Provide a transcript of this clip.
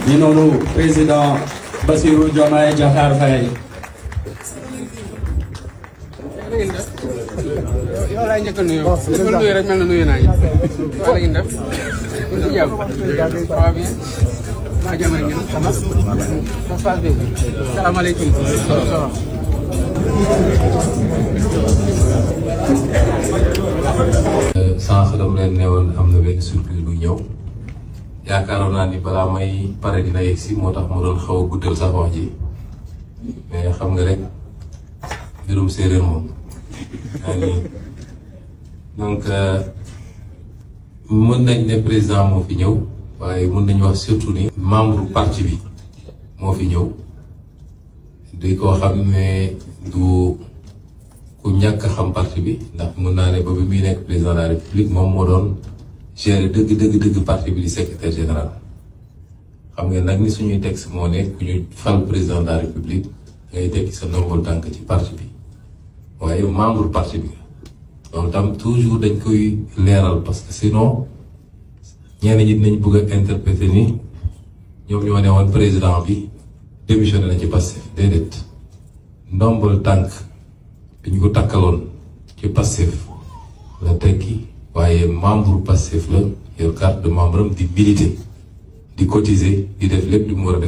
ñu noonu président Bassirou Diomaye Diakhar Faye. yow laay njëkk a nuyoo. waaw su ma nuyoo rek mel na nuyu naa ñu. waaw la ngeen def. ku ci jàpp. ça va bien. maa jàmm rek ngeen. ça se passe bien. salaamaaleykum. sànq dama leen ne woon am na benn surprise bu ñëw yaakaaroon naa ni balaa may pare dina yegg si moo tax ma doon xaw a guddal sax wax ji mais xam nga rek mbirum séeréer moom donc mën nañ ne président moo fi ñëw waaye mën nañu wax surtout ni membre parti bi moo fi ñëw di ko xam ne du ku ñàkk xam parti bi ndax mën naa ne ba bi muy nekk président de la république moom moo doon gérer dëgg parti bi di secrétaire général xam nga nag ni suñuy texte moo ne ku ñu fal président de la république ngay tekki sa ndombol tànk ci parti bi waaye membre parti bi loolu tam toujours dañ koy leeral parce que sinon ñenn ñi dinañ bëgg a interpréter ni ñoom ñoo ne woon président bi démissionné na ci Pastef déedéet ndombol tànk dañu ko takkaloon ci Pastef la tekki waaye membre Pastef la yor carte de membre am di militer di cotiser di def lépp lu mu war a def